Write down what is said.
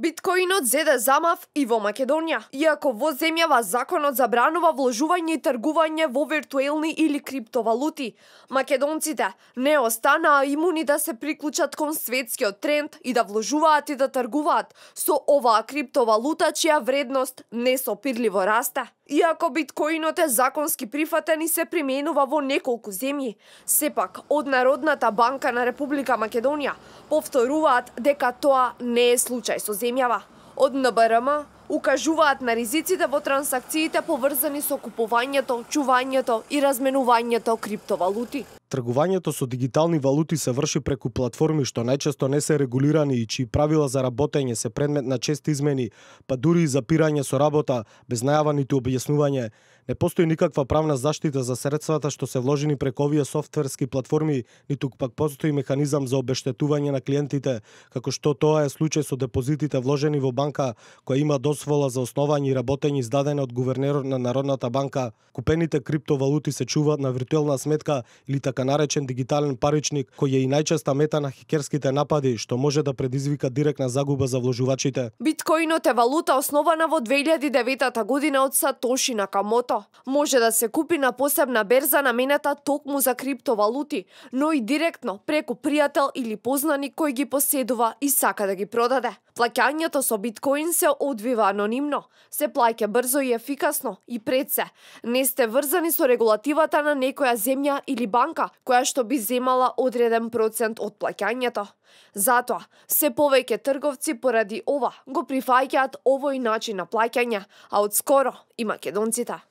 Биткоинот зеде замав и во Македонија. Иако во земјава законот забранува вложување и тргување во виртуелни или криптовалути, македонците не останаа имуни да се приклучат кон светскиот тренд и да вложуваат и да тргуваат со оваа криптовалута чија вредност несопирливо расте. Иако биткоинот е законски прифатен и се применува во неколку земји, сепак од Народната банка на Република Македонија повторуваат дека тоа не е случај со земјава. Од НБРМ укажуваат на ризиците во трансакциите поврзани со купувањето, чувањето и разменувањето криптовалути. Тргувањето со дигитални валути се врши преку платформи што најчесто не се регулирани и чии правила за работење се предмет на чести измени, па дури и запирање со работа без најава ниту објаснување. Не постои никаква правна заштита за средствата што се вложени преку овие софтверски платформи, ниту пак постои механизам за обештетување на клиентите, како што тоа е случај со депозитите вложени во банка која има дозвола за основање и работење издадена од гувернерот на Народната банка. Купените криптовалути се чуваат на виртуелна сметка или така наречен дигитален паричник, кој е и најчеста мета на хакерските напади, што може да предизвика директна загуба за вложувачите. Биткоинот е валута основана во 2009 година од Сатоши Накамото. Може да се купи на посебна берза наменета токму за криптовалути, но и директно преку пријател или познаник кој ги поседува и сака да ги продаде. Плаќањето со биткоин се одвива анонимно, се плаќа брзо и ефикасно и пред се не сте врзани со регулативата на некоја земја или банка која што би земала одреден процент од плаќањето. Затоа, се повеќе трговци поради ова го прифаќаат овој начин на плаќање, а од скоро и македонците.